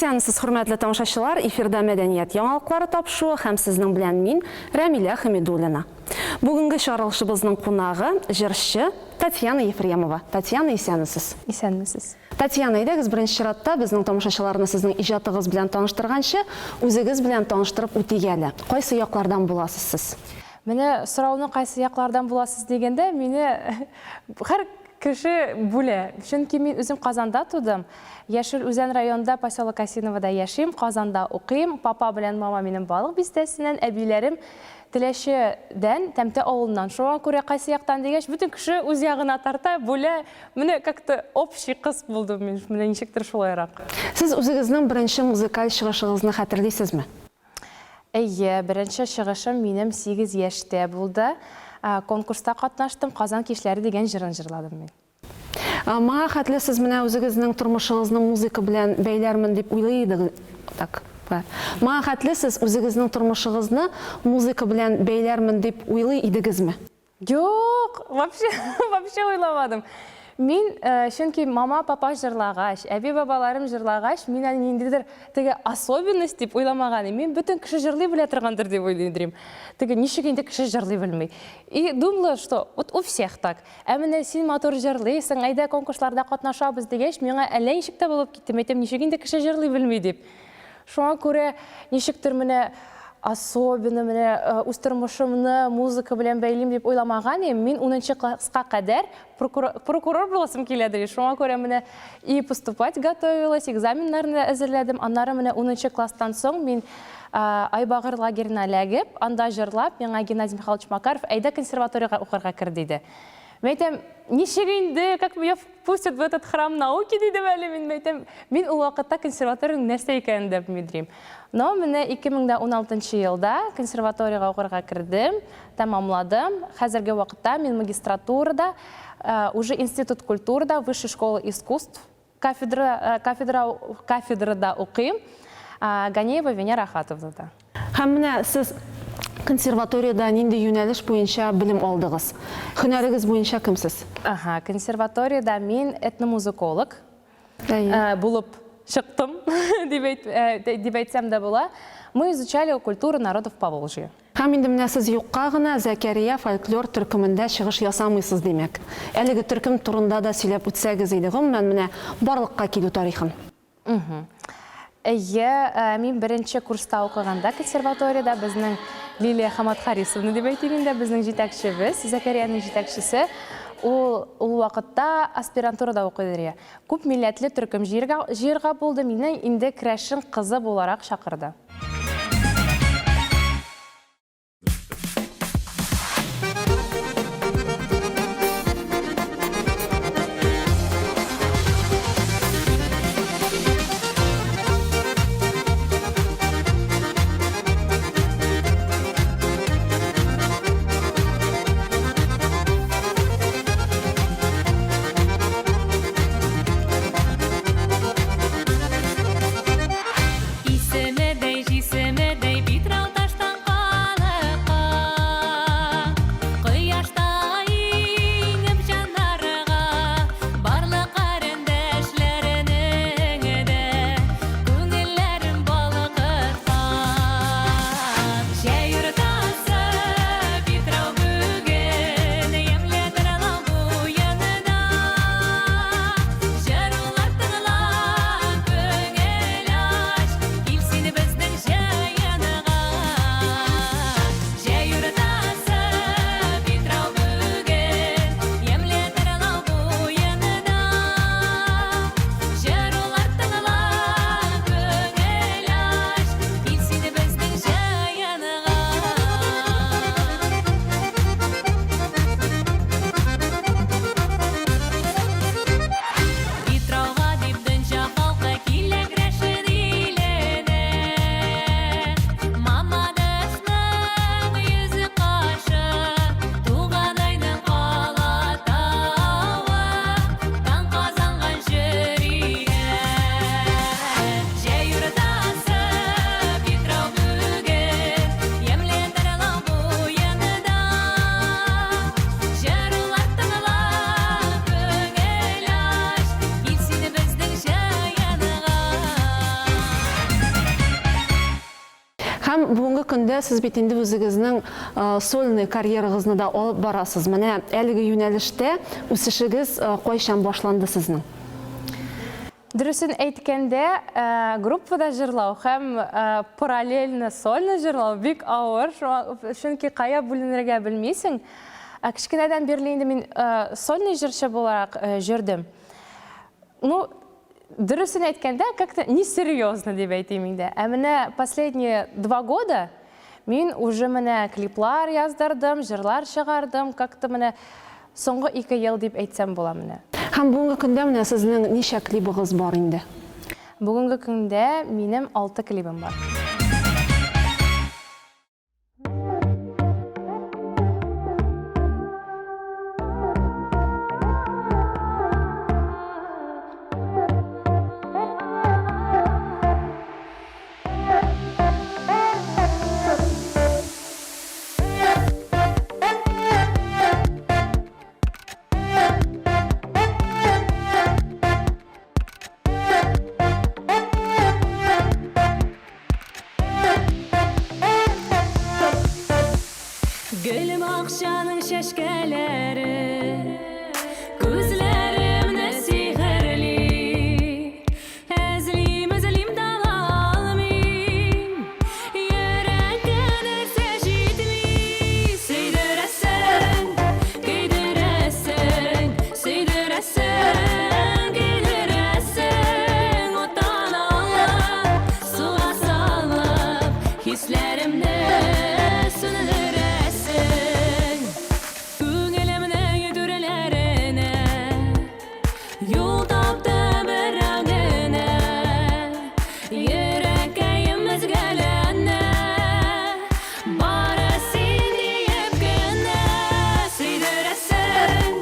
Исәнмесез, хөрмәтле тамашачылар! Эфирда Мәдәният яңалыклары тапшыруы һәм сезнең белән мин, Рәмилә Хәмидуллина. Бүгенге чыгарылышыбызның кунагы, җырчы Татьяна Ефремова. Татьяна, исәнмесез! Исәнмесез! Татьяна, әйдәгез, беренче чиратта безнең тамашачыларны сезнең иҗатыгыз белән таныштырганчы, үзегез белән таныштырып үтик әле. Кайсы яклардан буласыз сез? Менә сорауны кайсы яклардан буласыз дигәндә, мине һәр кеше бүлә. Чөнки мин үзем Казанда тудым. Яшел Үзән районында поселок Осиновода яшим, Казанда укыйм. Папа белән мама минем Балык Бистәсеннән, әбиләрем Теләчедән, Тәмте авылыннан. Шуңа күрә кайсы яктан дигәч, бөтен кеше үз ягына тарта, бүлә. Менә как-то общий кыз булдым мин, менә ничектер шулайрак. Сез үзегезнең беренче музыкаль чыгышыгызны хәтерлисезме? Әйе, беренче чыгышым минем 8 яшьтә булды. Конкурста катнаштым, Казан кичләре дигән җырын җырладым мин. Моңа хәтле сез менә үзегезнең тормышыгызны музыка белән бәйләрмен дип уйлый идегез, так, моңа хәтле сез үзегезнең тормышыгызны музыка белән бәйләрмен дип уйлый идегезме? Юк, вообще, вообще уйламадым. Мин, чөнки мама, папа җырлагач, әби-бабаларым җырлагач, мин әле ниндидер теге особенность дип уйламаган идем. Мин бөтен кеше җырлый белә торгандыр дип уйлый идем. Теге ничек инде кеше җырлый белми. И думала, что вот у всех так. Ә менә син матур җырлыйсың, әйдә конкурсларда катнашабыз дигәч, миңа әллә ничек тә булып китте. Мәйтәм, ничек инде кеше җырлый белми дип. Шуңа күрә ничектер менә особенно менә э, үз тормышымны музыка белән бәйлим дип уйламаган идем. Мин унынчы класска кадәр прокурор буласым килә ди. Шуңа күрә менә и поступать готовилась, экзаменнарны да әзерләдем. Аннары менә унынчы класстан соң мин э, Айбагыр лагерена эләгеп, анда җырлап, миңа Геннадий Михайлович Макаров, әйдә консерваториягә укырга кер, диде. Мин әйтәм, ничек инде, как меня впустят в этот храм науки, дидем әле мин, әйтәм, мин ул вакытта консерваториянең нәрсә икәнен дә белмим. Но менә 2016 елда консерваториягә укырга кердем, тәмамладым. Хәзерге вакытта мин магистратурада, уже институт культурада, высшей школы искусств кафедра, кафедра, кафедрада укыйм, Ганеева Венера Ахатовнада. Һәм менә сез консерваториядә нинди юнәлеш буенча белем алдыгыз? Һөнәрегез буенча кем сез? Ага, консерваториядә мин этномузыколог булып чыктым, дип әйт, дип әйтсәм дә була. Мы изучали культуру народов Поволжья. Һәм инде менә сез юкка гына Зәкәрия фольклор төркемендә чыгыш ясамыйсыз, димәк. Әлеге төркем турында да сөйләп үтсәгез иде, гомумән, менә барлыкка килү тарихын. Әйе, мин беренче курста укыганда консерваториядә безнең Лилия Хаматхарисовна дип әйтик инде, безнең җитәкчебез, Зәкәрияның җитәкчесе, ул ул вакытта аспирантурада укый иде. Күп милләтле төркем җыерга, җыерга булды, мине инде керәшен кызы буларак чакырды. Исеме. Һәм бүгенге көндә сез бит инде үзегезнең сольный карьерагызны да алып барасыз. Менә әлеге юнәлештә үсешегез кайчан башланды сезнең? Дөресен әйткәндә, группада җырлау һәм параллельно сольно җырлау бик авыр, чөнки кая бүленергә белмисең. Кечкенәдән бирле инде мин сольный җырчы буларак җөрдем. Ну, дөресен әйткәндә, как-то несерьезно дип әйтим инде. Ә менә последние два года мин уже менә клиплар яздырдым, җырлар чыгардым, как-то менә Соңгы ике ел дип әйтсәм була менә. Һәм бүгенге көндә менә сезнең ничә клибыгыз бар инде? Бүгенге көндә минем алты клибым бар. Гөл бакчаның чәчкәләре Күзләремне сихерли Эзлим, эзлим, таба алмыйм. Йөрәккә нәрсә җитми? Сөйдерәсең, көйдерәсең, сөйдерәсең, көйдерәсең. Уттан алып, суга салып, хисләремне сүндерәсең. Күңелемнең түрләренә Юл тапты берәү генә, Йөрәккәем өзгәләнә. Бары син диеп кенә Сөйдерәсең,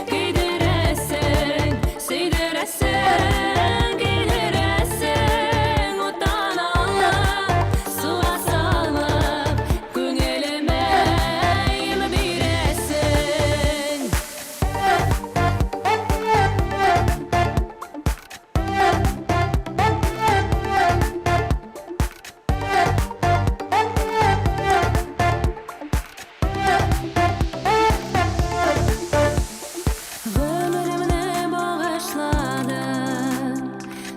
көйдерәсең, Сөйдерәсең, көйдерәсең. Уттан алып, суга салып, Күңелемә им бирәсең. Гомеремне багышладым,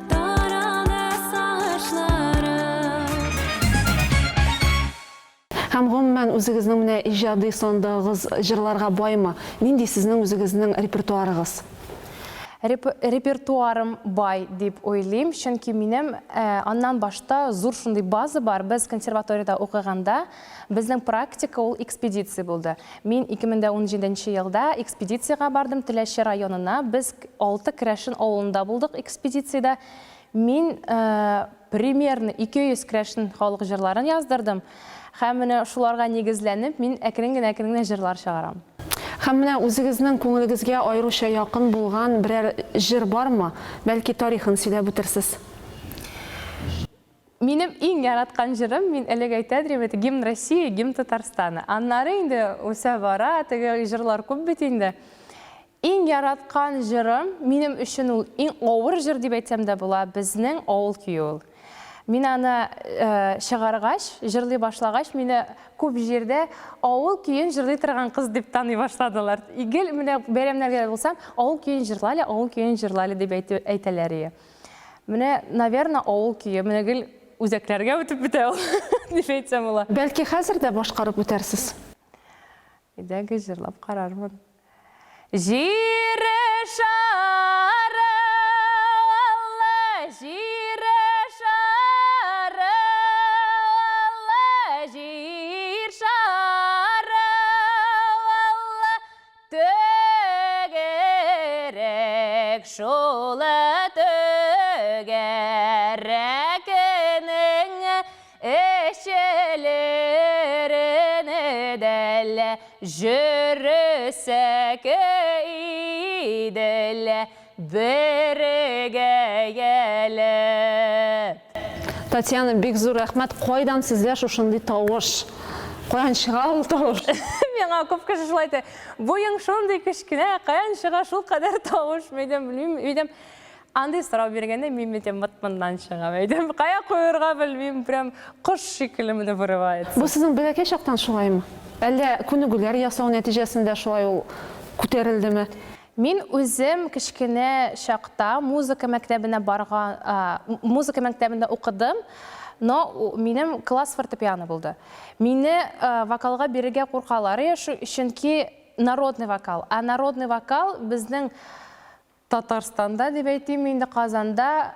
таралды сагышларым. Һәм гомумән үзегезнең менә иҗади сандыгыгыз җырларга баймы? Нинди сезнең үзегезнең репертуарыгыз? Реп репертуарым бай дип уйлыйм, чөнки минем аннан башта зур шундый база бар. Без консерваториядә укыганда, безнең практика ул экспедиция булды. Мин 2017 нче елда экспедициягә бардым Теләче районына. Без алты керәшен авылында булдык экспедициядә. Мин примерно 200 керәшен халык җырларын яздырдым. Һәм менә шуларга нигезләнеп, мин әкрен генә-әкрен генә җырлар чыгарам. Һәм менә үзегезнең күңелегезгә аеруча якын булган берәр җыр бармы? Бәлки тарихын сөйләп үтерсез? Минем иң яраткан җырым, мин элек әйтә идем, это гимн России, гимн Татарстана. Аннары инде үсә бара, теге җырлар күп бит инде. Иң яраткан җырым, минем өчен ул иң авыр җыр дип әйтсәм дә була, безнең авыл көе ул. Мин аны чыгаргач, җырлый башлагач, мине күп җирдә авыл көен җырлый торган кыз дип таный башладылар. Гел менә бәйрәмнәргә булсам, авыл көен җырла әле, авыл көен җырла әле дип әйтәләр иде. Менә, наверно, авыл көе, менә гел үзәкләргә үтеп бетә ул, дип әйтсәм була. Бәлки хәзер дә башкарып үтәрсез? Әйдәгез, җырлап карармын. Җире шары, алла, җире шары, алла, җир шары, алла, түгәрәк шул түгәрәкнең Эшчеләрен дәл җөресәк идел бергә ялеп. Татьяна, бик зур рәхмәт. Кайдан сездә шушындый тавыш? Каян чыга ул тавыш? Миңа күп кеше шулай әйтә. Буең шундый кечкенә, каян чыга шулкадәр тавыш? Мин әйтәм, белмим, әйтәм. Андый сорау биргәндә мин бит мыт-мыннан чыгам. Әйтәм, кая куерга белмим, прям кош шикелле менә вырывается. Бу сезнең бәләкәй чактан шулаймы? Әллә күнегүләр ясау нәтиҗәсендә шулай ул күтәрелдеме? Мин үзем кечкенә чакта музыка мәктәбенә барган, музыка мәктәбендә укыдым, но минем класс фортепиано булды. Мине вокалга бирергә куркалар, чөнки народный вокал. Ә народный вокал безнең Татарстанда дип әйтим инде, Казанда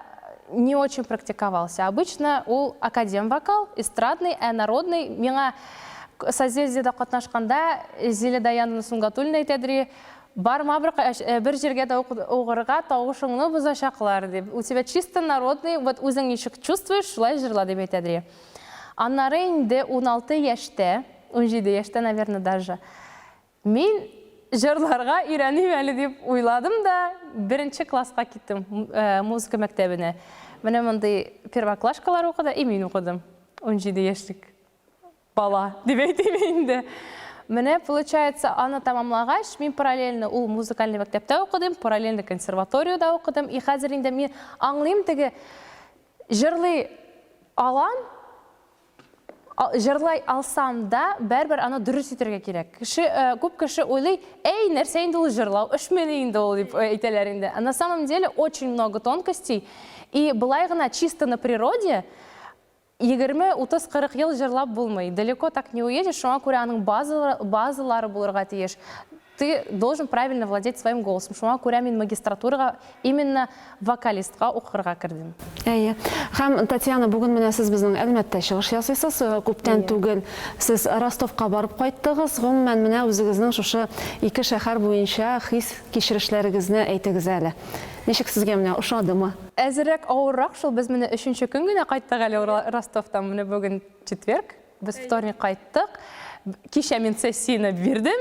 не очень практиковался. Обычно ул академ вокал, эстрадный, ә народный миңа Созвездиедә катнашканда Зилә Даяновна Сунгатуллина әйтәдер, барма бер, бер җиргә дә укырга, тавышыңны бозачаклар дип. У тебя чисто народный, вот үзең ничек чувствуешь, шулай җырла дип әйтәдер. Аннары инде 16 яшьтә, 17 яшьтә, наверное, даже, Мин җырларга өйрәним әле дип уйладым да, беренче класска киттем музыка мәктәбенә. Менә мондый первоклашкалар укыды, и мин укыдым. 17 яшьлек бала дип әйтим инде. Менә, получается, аны тәмамлагач, мин параллельно ул музыкальный мәктәптә укыдым, параллельно консерваториядә укыдым. И хәзер инде мин аңлыйм теге җырлый алам, Җырлай алсам да, бәрбер аны дөрес итәргә кирәк. Кеше, күп кеше уйлый, әй, нәрсә инде ул җырлау, эшмени инде ул, дип әйтәләр инде. А на самом деле очень много тонкостей. И болай гына чисто на природе 20, 30, 40 ел җырлап булмый. Далеко так не уедешь, шуңа күрә аның базалары булырга тиеш. Ты должен правильно владеть своим голосом. Шуңа күрә мин магистратурага именно вокалистка укырга кердем. Әйе. Һәм, Татьяна, бүген менә сез безнең Әлмәттә чыгыш ясыйсыз. Күптән түгел сез Ростовка барып кайттыгыз. Гомумән, менә үзегезнең шушы ике шәһәр буенча хис-кичерешләрегезне әйтегез әле. Ничек сезгә менә, ошадымы? Әзерәк авыррак шул, без менә өченче көн генә кайттык әле Ростовтан. Менә бүген четверг. Без вторник кайттык. Кичә мин сессияне бирдем,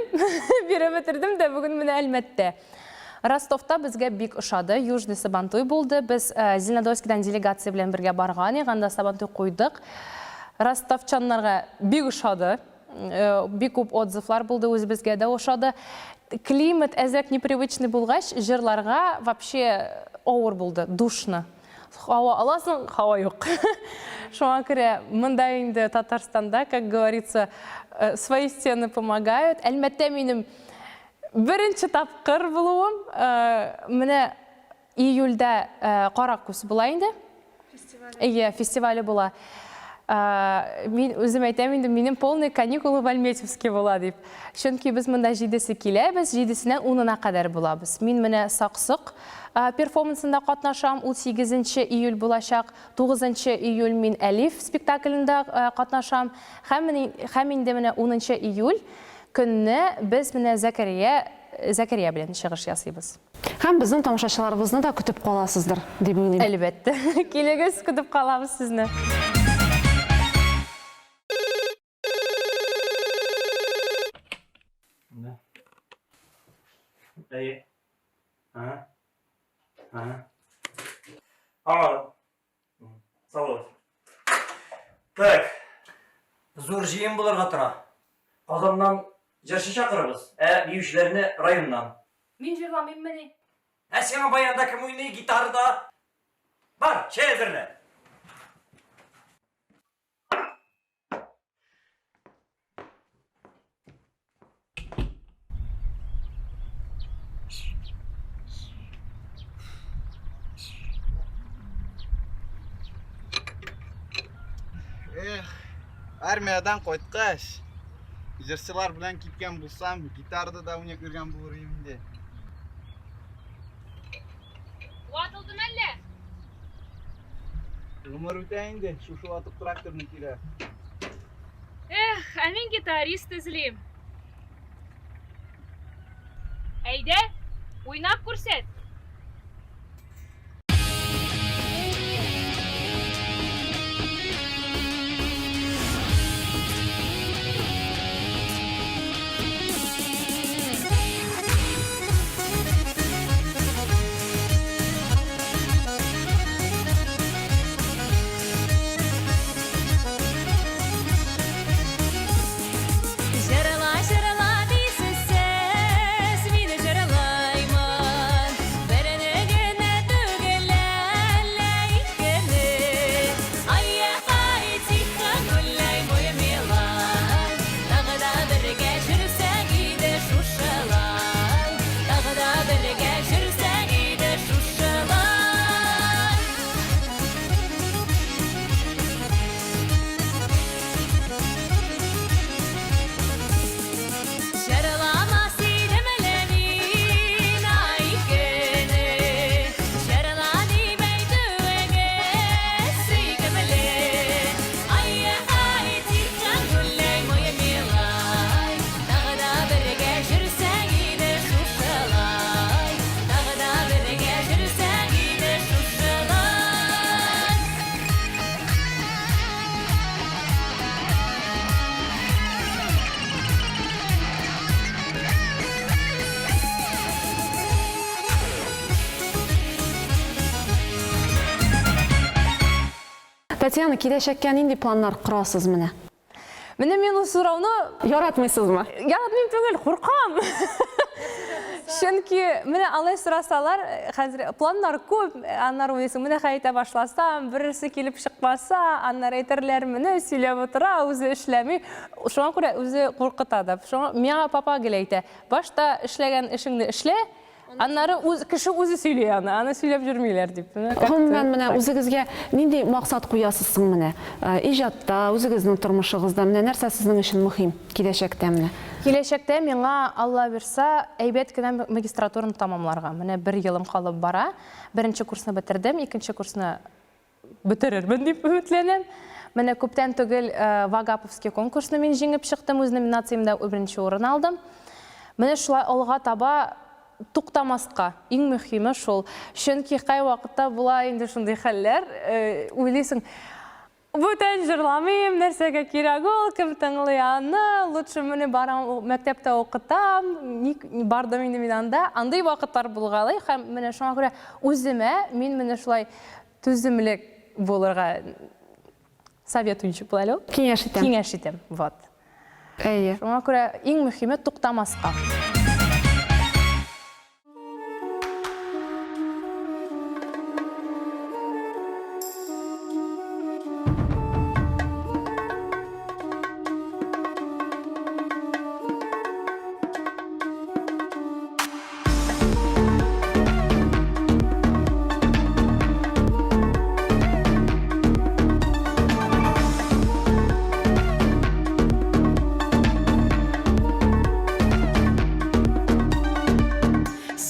биреп бетердем дә, бүген менә Әлмәттә. Ростовта безгә бик ошады. Южный Сабантуй булды. Без Зеленодольскидан делегация белән бергә барган идек, анда Сабантуй куйдык. Ростовчаннарга бик ошады. Бик күп отзывлар булды, үзебезгә дә ошады. Климат әзрәк непривычный булгач, җырларга вообще авыр булды, душно. Һава аласың, һава юк. Шуңа күрә монда инде Татарстанда, как говорится, свои стены помогают. Әлмәттә минем беренче тапкыр булуым. Менә июльдә Каракүз була инде. Фестивале. Әйе, фестивале була. Мин үзем әйтәм инде, минем полный каникулы в Альметьевске була дип. Чөнки без монда җидесе киләбез, җидесеннән унына кадәр булабыз. Мин менә Саксык перформансында катнашам, ул сигезенче июль булачак. Тугызынчы июль мин Әлиф спектаклендә катнашам. Һәм, һәм инде менә унынчы июль көнне без менә Зәкәрия, Зәкәрия белән чыгыш ясыйбыз. Һәм безнең тамашачыларыбызны да көтеп каласыздыр, дип уйлыйм. Әлбәттә. Килегез, көтеп калабыз сезне. Да. Әйе. Ага. Ага. Аңладым. Сау булыгыз. Так. Зур җыен булырга тора. Казаннан җырчы чакырабыз, ә биючеләрне районнан. Мин җырламыйммыни? Ә сиңа баянда кем уйный, гитарада? Бар, чәй әзерлә. Эх, армиядән кайткач, җырчылар белән киткән булсам, гитарада да уйнап йөргән булыр идем инде. Ватылды мәллә? Гомер үтә инде, шушы ватык тракторны килә. Эх, ә мин гитарист эзлим. Әйдә, уйнап күрсәт. Җырла, җырла дисез сез, мин җырлаймын. Татьяна, киләчәккә нинди планнар корасыз менә? Менә мин ул сорауны Яратмыйсызмы? Яратмыйм түгел, куркам. Чөнки менә алай сорасалар, хәзер планнар күп, аннары уйлыйсың, менә хәл итә башласам, берсе килеп чыкмаса, аннары әйтерләр, менә сөйләп утыра, үзе эшләми. Шуңа күрә үзе куркыта да. Шуңа миңа папа гел әйтә, башта эшләгән эшеңне эшлә, Аннары үз, кеше үзе сөйли аны, аны сөйләп йөрмиләр дип. Менә как-то Гомумән, менә так. үзегезгә нинди максат куясыз соң менә? Иҗатта, үзегезнең тормышыгызда менә нәрсә сезнең өчен мөһим киләчәктә менә? Киләчәктә миңа, Алла бирса, әйбәт кенә магистратураны тәмамларга. Менә бер елым калып бара. Беренче курсны бетердем, икенче курсны бетерермен дип өметләнәм. Менә күптән түгел Вагаповский конкурсны мин җиңеп чыктым, үз номинациямдә беренче урын алдым. Менә шулай алга таба туктамаска, иң мөһиме шул. Чөнки кайвакытта була инде шундый хәлләр, уйлыйсың, бүтән җырламыйм, нәрсәгә кирәк ул, кем тыңлый аны, лучше менә барам, мәктәптә укытам, ник бардым инде мин анда. Андый вакытлар булгалый һәм менә шуңа күрә үземә мин менә шулай Түземлек булырга советую ничек була әле ул? Киңәш итәм. Киңәш итәм, вот. Әйе. Шуңа күрә иң мөһиме туктамаска.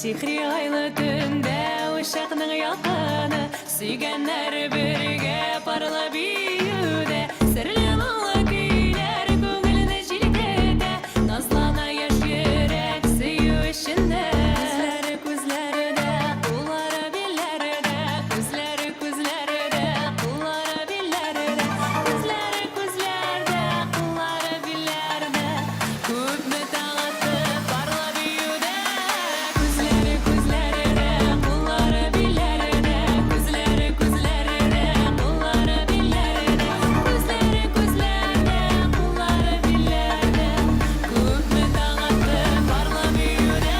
Сихри айлы төндә учакның ялкыны Сөйгәннәр бергә парлы биюдә Серле моңлы көйләр күңелне җилкетә Назлана яшь йөрәк сөю эчендә. Күзләре күзләрдә, куллары билләрдә. Күзләре күзләрдә, куллары билләрдә. Күзләре күзләрдә, куллары билләрдә. Күпме таң атты парлы биюдә. Күзләре күзләрдә, куллары билләрдә. Күзләре күзләрдә, куллары билләрдә. Күзләре күзләрдә, куллары билләрдә. Күпме таң атты парлы биюдә.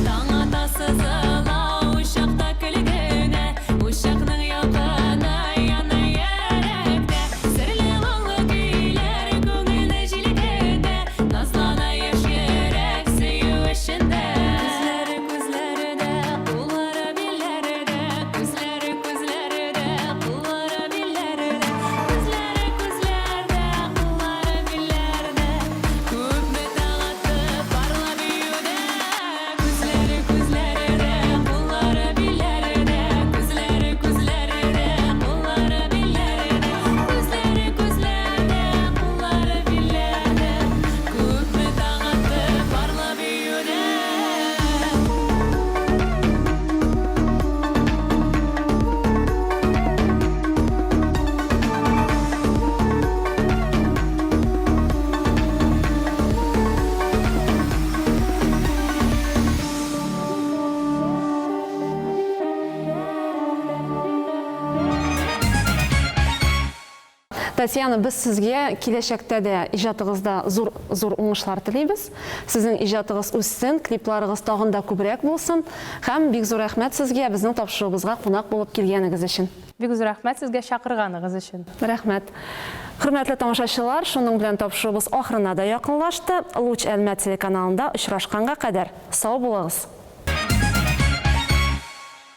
Таң ата сызыла учакта көл генә. Учакның ялкыны яна йөрәктә. Серле моңлы көйләр күңелне җилкетә. Назлана яшь йөрәк сөю эчендә. Күзләре күзләрдә, куллары билләрдә. Күзләре күзләрдә, куллары билләрдә. Күзләре күзләрдә, куллары билләрдә. Күпме таң атты парлы биюдә. Күзләре күзләрдә, куллары билләрдә. Күзләре күзләрдә, куллары билләрдә. Күзләре күзләрдә, куллары билләрдә. Күпме таң атты парлы биюдә. Татьяна, без сезгә киләчәктә дә иҗатыгызда зур зур уңышлар телибез. Сезнең иҗатыгыз үссен, клипларыгыз тагын да күбрәк булсын. Һәм бик зур рәхмәт сезгә безнең тапшыруыбызга кунак булып килгәнегез өчен. Бик зур рәхмәт сезгә чакырганыгыз өчен. Рәхмәт. Хөрмәтле тамашачылар, шуның белән тапшыруыбыз ахырына да якынлашты. Луч Әлмәт телеканалында очрашканга кадәр, сау булыгыз!